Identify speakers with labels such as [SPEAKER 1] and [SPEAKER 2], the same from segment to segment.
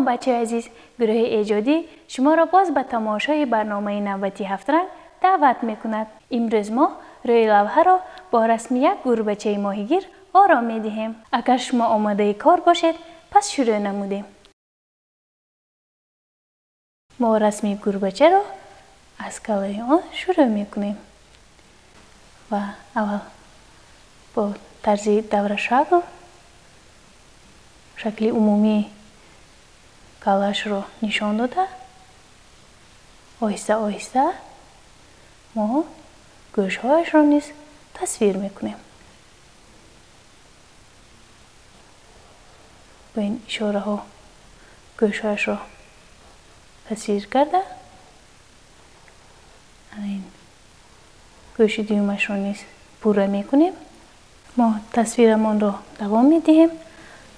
[SPEAKER 1] Бачаи азиз, гурӯҳи эҷодӣ шуморо боз ба тамошои барномаи навбати ҳафтранг даъват мекунад. Имрӯз мо рӯи лавҳаро бо расми як гурбачаи моҳигир ором медиҳем. Агар шумо омодаи кор бошед, пас шурӯъ намудем. Мо расми гурбачаро аз калаи он шурӯъ мекунем ва аввал бо тарзи даврашакл шакли умумии калаашро нишон дода, оҳиста оҳиста мо гӯшҳояшро низ тасвир мекунем. Бо ин ишораҳо гӯшҳояшро тасвир карда, ин гӯши дуюмашро низ пурра мекунем. Мо тасвирамонро давом медиҳем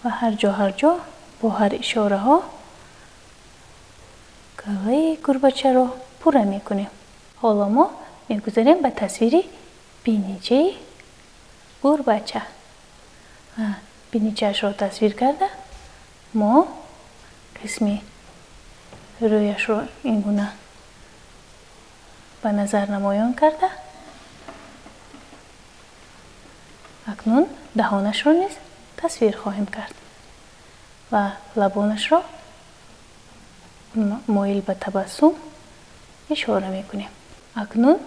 [SPEAKER 1] ва ҳар ҷо ҳар ҷо бо ҳар ишораҳо калаи гурбачаро пурра мекунем. Ҳоло мо мегузарем ба тасвири биничаи гурбача. Биничаашро тасвир карда, мо қисми рӯяшро ин гуна ба назар намоён карда, акнун даҳонашро низ тасвир хоҳем кард ва лабонашро моил ба табассум ишора мекунем. Акнун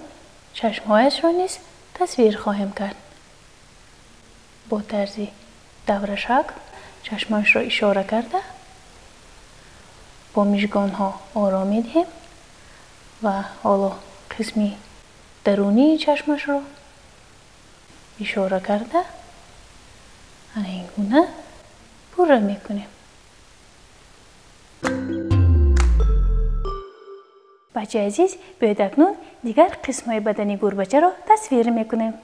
[SPEAKER 1] чашмҳояшро низ тасвир хоҳем кард. Бо тарзи даврашакл чашмашро ишора карда, бо мижгонҳо ором медиҳем ва ҳоло қисми дарунии чашмашро ишора карда, ана ин гуна пурра мекунем. Бачаи азиз, биёед акнун дигар қисмҳои бадани гурбачаро тасвир мекунем.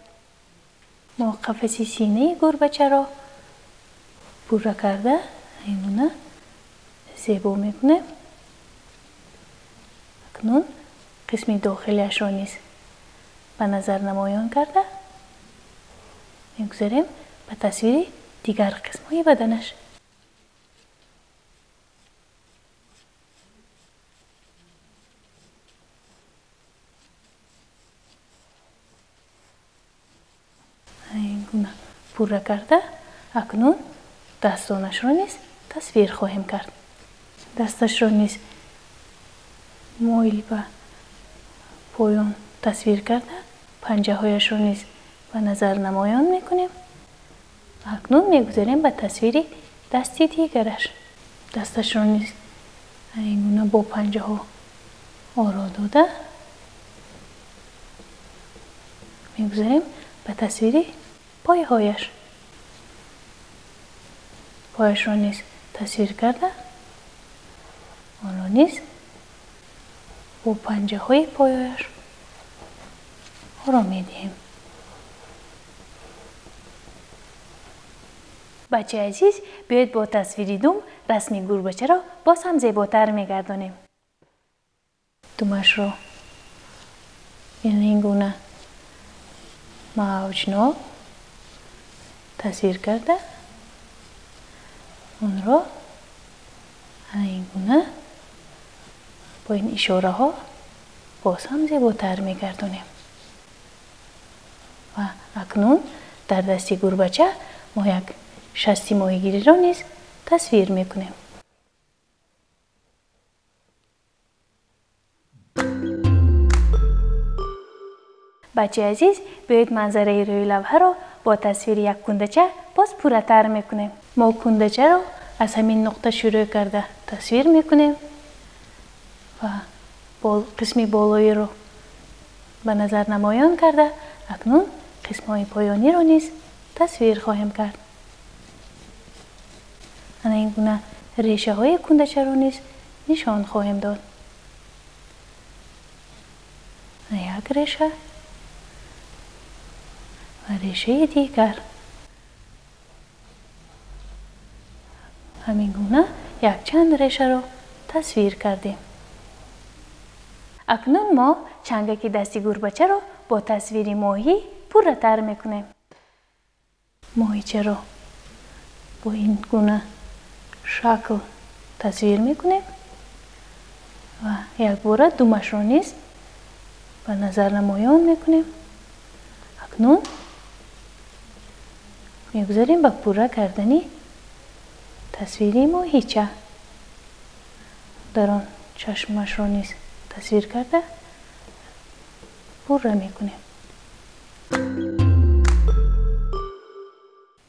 [SPEAKER 1] Мо қафаси синаи гурбачаро пурра карда, ин гуна зебо мекунем. Акнун қисми дохилиашро низ ба назар намоён карда, мегузарем ба тасвири дигар қисмҳои баданаш. Ин гуна пурра карда, акнун дастонашро низ тасвир хоҳем кард. Дасташро низ моил ба поён тасвир карда, панҷаҳояшро низ ба назар намоён мекунем. Акнун мегузарем ба тасвири дасти дигараш. Дасташро низ ин гуна бо панҷаҳо оро дода, мегузарем ба тасвири пойҳояш. Пояшро низ тасвир карда, онро низ бо панҷаҳои пояш оро медиҳем. Бачаи азиз, биёед бо тасвири дум расми гурбачаро боз ҳам зеботар мегардонем. Думашро ин гуна мавҷнок тасвир карда, онро ин гуна бо ин ишораҳо боз ҳам зеботар мегардонем. Ва акнун дар дасти гурбача мо як шасти моҳигириро низ тасвир мекунем. Бачаи азиз, биёед манзараи рӯи лавҳаро бо тасвири як кундача боз пурратар мекунем. Мо кундачаро аз ҳамин нуқта шурӯъ карда тасвир мекунем ва қисми болоиро ба назар намоён карда, акнун қисмҳои поёниро низ тасвир хоҳем кард. Ана ин гуна решаҳои кундачаро низ нишон хоҳем дод. Як реша ва решаи дигар. Ҳамин гуна якчанд решаро тасвир кардем. Акнун мо чангаки дасти гурбачаро бо тасвири моҳӣ пурратар мекунем. Моҳичаро бо ин гуна шакл тасвир мекунем ва якбора думашро низ ба назар намоён мекунем. Акнун мегузарем ба пурра кардани тасвири моҳича. Дар он чашмашро низ тасвир карда пурра мекунем.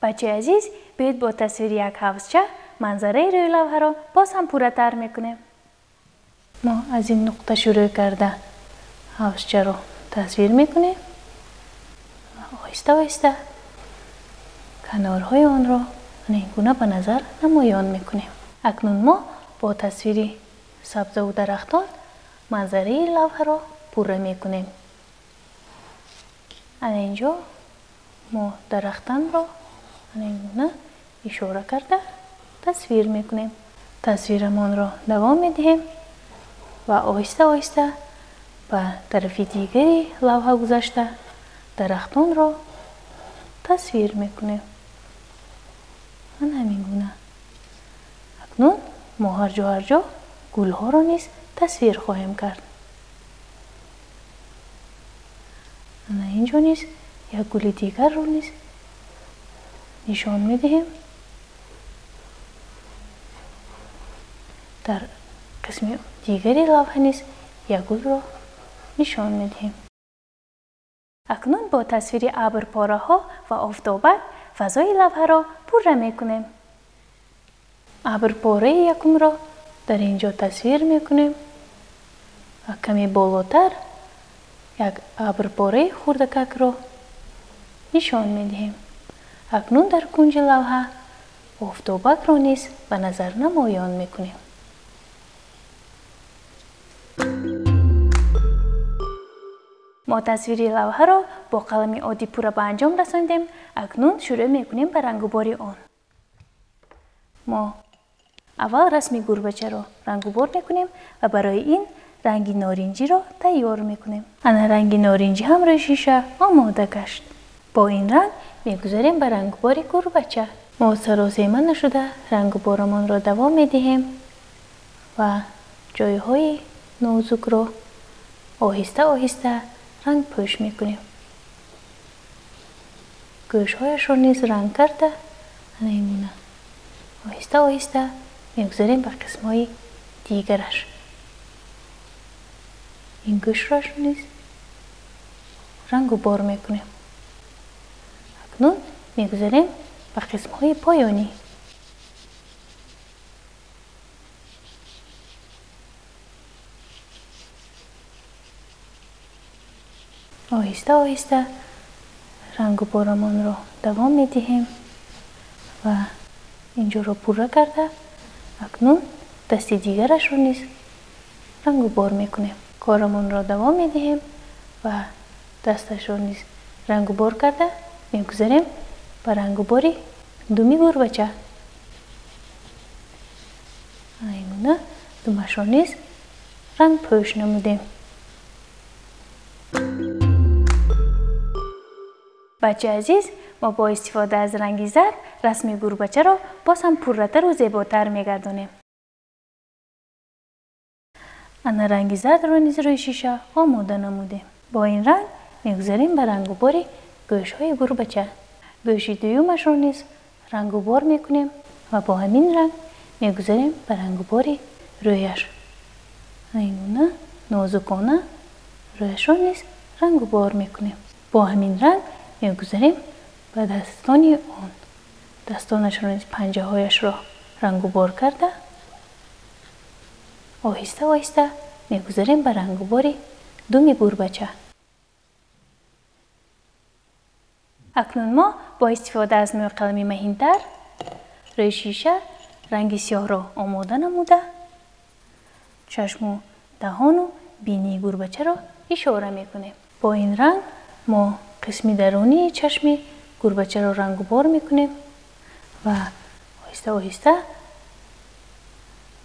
[SPEAKER 1] Бачаи азиз, биёед бо тасвири як ҳавзча манзараи рӯи лавҳаро боз ҳам пурратар мекунем. Мо аз ин нуқта шурӯъ карда ҳавзчаро тасвир мекунем ва оҳиста оҳиста канорҳои онро ин гуна ба назар намоён мекунем. Акнун мо бо тасвири сабзаву дарахтон манзараи лавҳаро пурра мекунем. Ана инҷо мо дарахтанро ана ин гуна ишора карда тасвир мекунем. Тасвирамонро давом медиҳем ва оҳиста оҳиста ба тарафи дигари лавҳа гузашта дарахтонро тасвир мекунем. Ана ҳамин гуна. Акнун мо ҳар ҷо ҳар ҷо гулҳоро низ тасвир хоҳем кард. Ана инҷо низ як гули дигарро низ нишон медиҳем. Дар қисми дигари лавҳа низ як гулро нишон медиҳем. Акнун бо тасвири абрпораҳо ва офтобак фазои лавҳаро пурра мекунем. Абрпораи якумро дар ин ҷо тасвир мекунем ва каме болотар як абрпораи хурдакакро нишон медиҳем. Акнун дар кунҷи лавҳа офтобакро низ ба назар намоён мекунем. Мо тасвири лавҳаро бо қалами оддӣ пурра ба анҷом расондем. Акнун шурӯъ мекунем ба рангубори он. Мо аввал расми гурбачаро рангубор мекунем ва барои ин ранги норинҷиро тайёр мекунем. Ана ранги норинҷӣ ҳам рӯи шиша омода гашт. Бо ин ранг мегузарем ба рангубори гурбача. Мо саросема нашуда рангуборамонро давом медиҳем ва ҷойҳои нозукро оҳиста оҳиста рангпӯш мекунем. Гӯшҳояшро низ ранг карда ана ин гуна оҳиста оҳиста мегузарем ба қисмҳои дигараш. Ин гӯшро низ рангубор мекунем. Акнун мегузарем ба қисмҳои поёнӣ. Оҳиста оҳиста рангуборамонро давом медиҳем ва инҷоро пурра карда акнун дасти дигарашро низ рангубор мекунем. Корамонро давом медиҳем ва дасташро низ рангубор карда мегузарем ба рангубори думи гурбача. Ин гуна думашро низ рангпӯш намудем. Бачаи азиз, мо бо истифода аз ранги зард расми гурбачаро боз ҳам пурратару зеботар мегардонем. Ана ранги зардро низ рӯи шиша омода намудем. Бо ин ранг мегузарем ба рангубори гӯшҳои гурбача. Гӯши дуюмашро низ рангубор мекунем ва бо ҳамин ранг мегузарем ба рангубори рӯяш. Ин гуна нозукона рӯяшро низ рангубор мекунем. Бо ҳамин ранг мегузарем ба дастони он. Дастонашро низ панҷаҳояшро рангубор карда оҳиста оҳиста мегузарем ба рангубори думи гурбача. Акнун мо бо истифода аз мӯйқалами маҳинтар рӯи шиша ранги сиёҳро омода намуда чашму даҳону бинии гурбачаро ишора мекунем. Бо ин ранг мо қисми дарунии чашми гурбачаро рангубор мекунем ва оҳиста оҳиста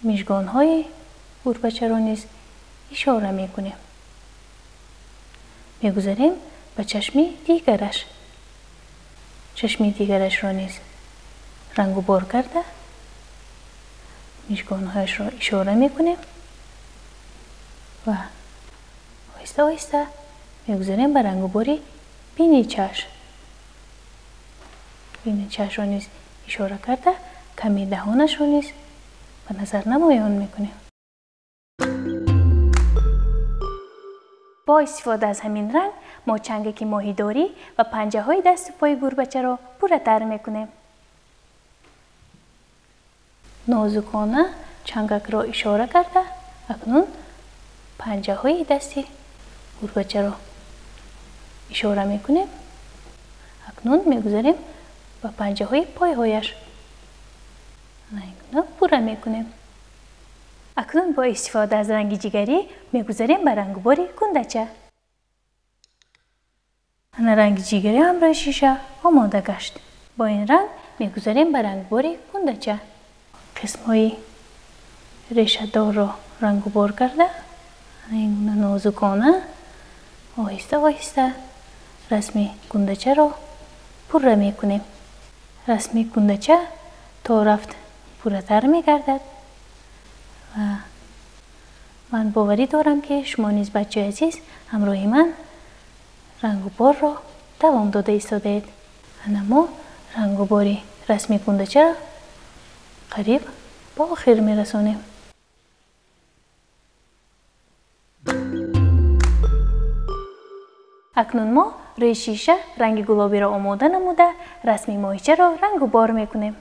[SPEAKER 1] мижгонҳои гурбачаро низ ишора мекунем. Мегузарем ба чашми дигараш. Чашми дигарашро низ рангубор карда Мижгонҳояшро ишора мекунем ва оҳиста оҳиста мегузарем ба рангубори биничаш. Биничашро низ ишора карда, ками даҳонашро низ ба назар намоён мекунем. Бо истифода аз ҳамин ранг мо чангаки моҳидорӣ ва панҷаҳои дасту пои гурбачаро пурратар мекунем. Нозукона чангакро ишора карда, акнун панҷаҳои дасти гурбачаро ишора мекунем. Акнун мегузарем ба панҷаҳои пойҳояш. Ана пурра мекунем. Акнун бо истифода аз ранги ҷигарӣ мегузарем ба рангубори кундача. Ана ранги ҷигарӣ ҳамроҳи шиша омода гашт. Бо ин ранг мегузарем ба рангубори кундача. Қисмҳои решадорро рангубор карда, ин гуна нозукона оҳиста оҳиста расми кундачаро пурра мекунем. Расми кундача то рафт пурратар мегардад ва ман боварӣ дорам, ки шумо низ, бачаи азиз, ҳамроҳи ман рангуборро давом дода истодаед. Ана мо рангубори расми кундачаро қариб ба охир мерасонем. Акнун мо рӯи шиша ранги гулобиро омода намуда, расми моҳичаро рангубор мекунем.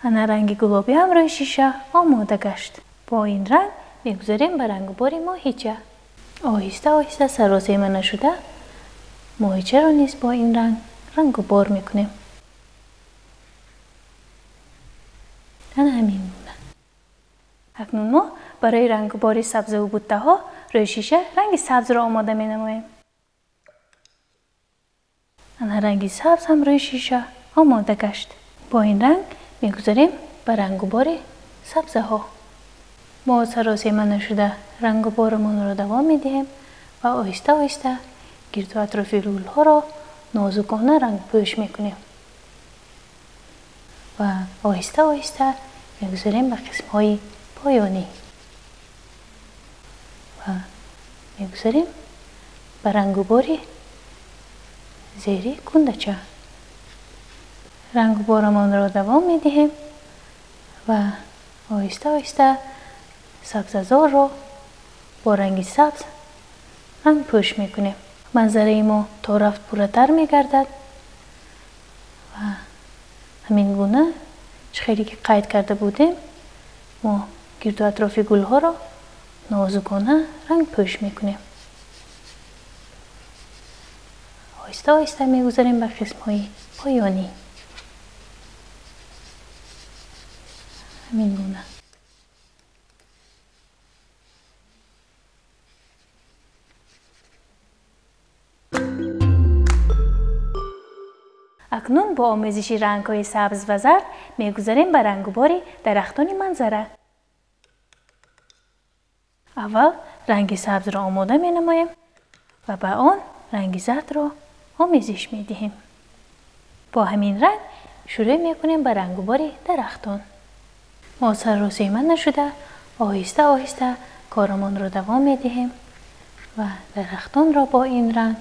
[SPEAKER 1] Ана ранги гулобӣ ҳам рӯи шиша омода гашт. Бо ин ранг мегузарем ба рангубори моҳича. Оҳиста оҳиста саросема нашуда моҳичаро низ бо ин ранг рангубор мекунем. Ана ҳамин гуна. Акнун мо барои рангубори сабзаву буттаҳо рӯи шиша ранги сабзро омода менамоем. Ана ранги сабз ҳам рӯи шиша омода гашт. Бо ин ранг мегузарем ба рангубори сабзаҳо. Мо саросема нашуда рангуборамонро давом медиҳем ва оҳиста оҳиста гирду атрофи гулҳоро нозукона рангпӯш мекунем ва оҳиста оҳиста мегузарем ба қисмҳои поёнӣ ва мегузарем ба рангубори зери кундача. Рангуборамонро давом медиҳем ва оҳиста оҳиста сабзазорро бо ранги сабз рангпӯш мекунем. Манзараи мо то рафт пурратар мегардад ва ҳамин гуна чӣ хеле ки қайд карда будем, мо гирду атрофи гулҳоро нозукона рангпӯш мекунем. Оҳиста оҳиста мегузарем ба қисмҳои поёнӣ. Ҳамин гуна. Акнун бо омезиши рангҳои сабз ва зард мегузарем ба рангубори дарахтони манзара. Аввал ранги сабзро омода менамоем ва ба он ранги зардро омезиш медиҳем. Бо ҳамин ранг шурӯъ мекунем ба рангубори дарахтон. Мо сарросема нашуда оҳиста оҳиста корамонро давом медиҳем ва дарахтонро бо ин ранг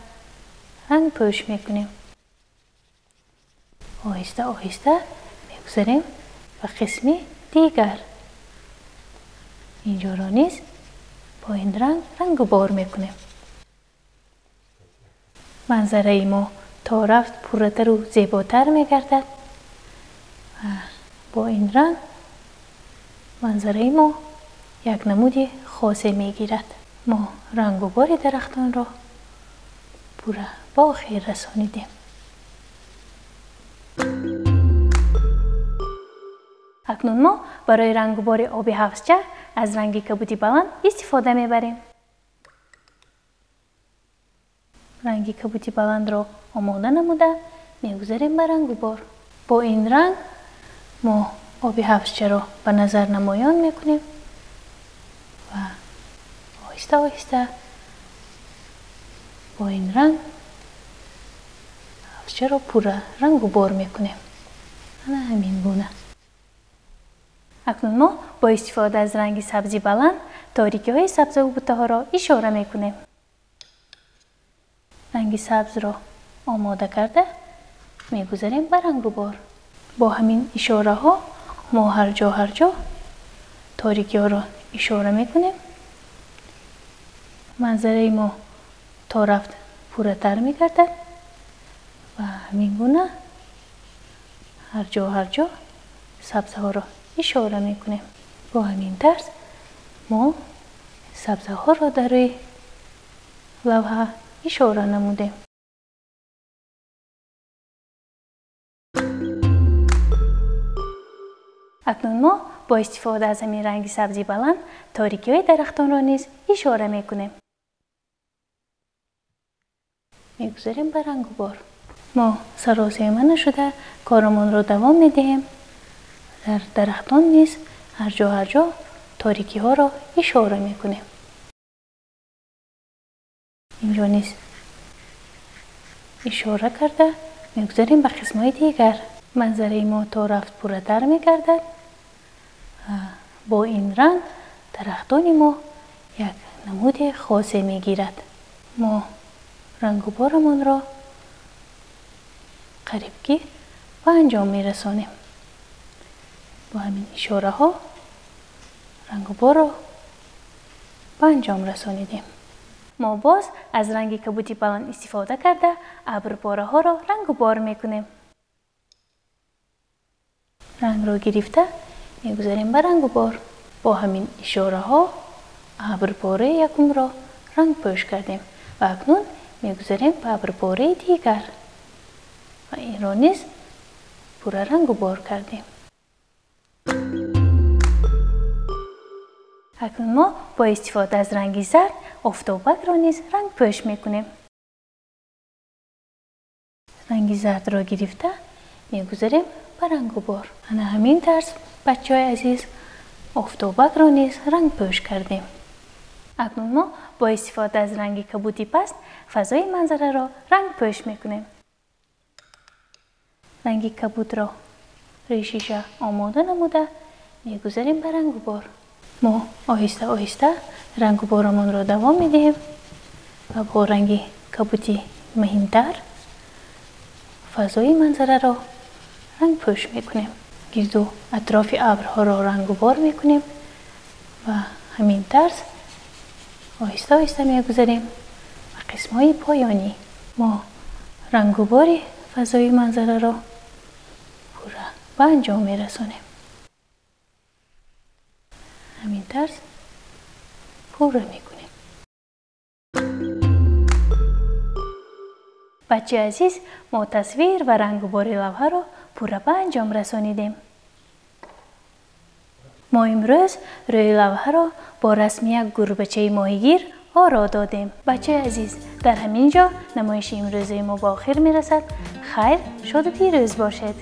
[SPEAKER 1] рангпӯш мекунем. Оҳиста оҳиста мегузарем ба қисми дигар. Инҷоро низ бо ин ранг рангубор мекунем. Манзараи мо то рафт пурратару зеботар мегардад ва бо ин ранг манзараи мо як намуди хосе мегирад. Мо рангубори дарахтонро пурра ба охир расонидем. Акнун мо барои рангубори оби ҳавзча аз ранги кабуди баланд истифода мебарем. Ранги кабуди баландро омода намуда мегузарем ба рангубор. Бо ин ранг мо оби ҳавзчаро ба назар намоён мекунем ва оҳиста оҳиста бо ин ранг ҳавзчаро пурра рангубор мекунем. Ана ҳамин гуна. Акнун мо бо истифода аз ранги сабзи баланд торикиҳои сабзаву бутаҳоро ишора мекунем. Ранги сабзро омода карда мегузарем ба рангубор. Бо ҳамин ишораҳо мо ҳар ҷо ҳар ҷо торикиҳоро ишора мекунем. Манзараи мо то рафт пурратар мегардад ва ҳамин гуна ҳар ҷо ҳар ҷо сабзаҳоро ишора мекунем. Бо ҳамин тарз мо сабзаҳоро дар рӯи лавҳа ишора намудем. Акнун мо бо истифода аз ҳамин ранги сабзи баланд торикиҳои дарахтонро низ ишора мекунем. Мегузарем ба рангубор. Мо саросема нашуда корамонро давом медиҳем. Дар дарахтон низ ҳар ҷо ҳар ҷо торикиҳоро ишора мекунем. Инҷо низ ишора карда мегузарем ба қисмҳои дигар. Манзараи мо то рафт пурратар мегардад. Бо ин ранг дарахтони мо як намуди хосе мегирад. Мо рангуборамонро қариб ки ба анҷом мерасонем. Бо ҳамин ишораҳо рангуборро ба анҷом расонидем. Мо боз аз ранги кабуди баланд истифода карда абрпораҳоро рангубор мекунем. Рангро гирифта мегузарем ба рангубор. Бо ҳамин ишораҳо абрпораи якумро рангпӯш кардем ва акнун мегузарем ба абрпораи дигар ва инро низ пурра рангубор кардем. Акнун мо бо истифода аз ранги зард офтобакро низ рангпӯш мекунем. Ранги зардро гирифта мегузарем ба рангубор. Ана ҳамин тарз, бачаҳои азиз, офтобакро низ рангпӯш кардем. Акнун мо бо истифода аз ранги кабуди паст фазои манзараро рангпӯш мекунем. Ранги кабудро рӯи шиша омода намуда мегузарем ба рангубор. Мо оҳиста оҳиста рангуборамонро давом медиҳем ва бо ранги кабуди маҳинтар фазои манзараро рангпӯш мекунем. Гирду атрофи абрҳоро рангубор мекунем ва ҳамин тарз оҳиста оҳиста мегузарем ба қисмҳои поёнӣ. Мо рангубори фазои манзараро пурра ба анҷом мерасонем. Ҳамин тарз пурра мекунем. Бачаи азиз, мо тасвир ва рангубори лавҳаро пурра ба анҷом расонидем. Мо имрӯз рӯи лавҳаро бо расми як гурбачаи моҳигир оро додем. Бачаи азиз, дар ҳамин ҷо намоиши имрӯзаи мо ба охир мерасад. Хайр, шоду пирӯз бошед.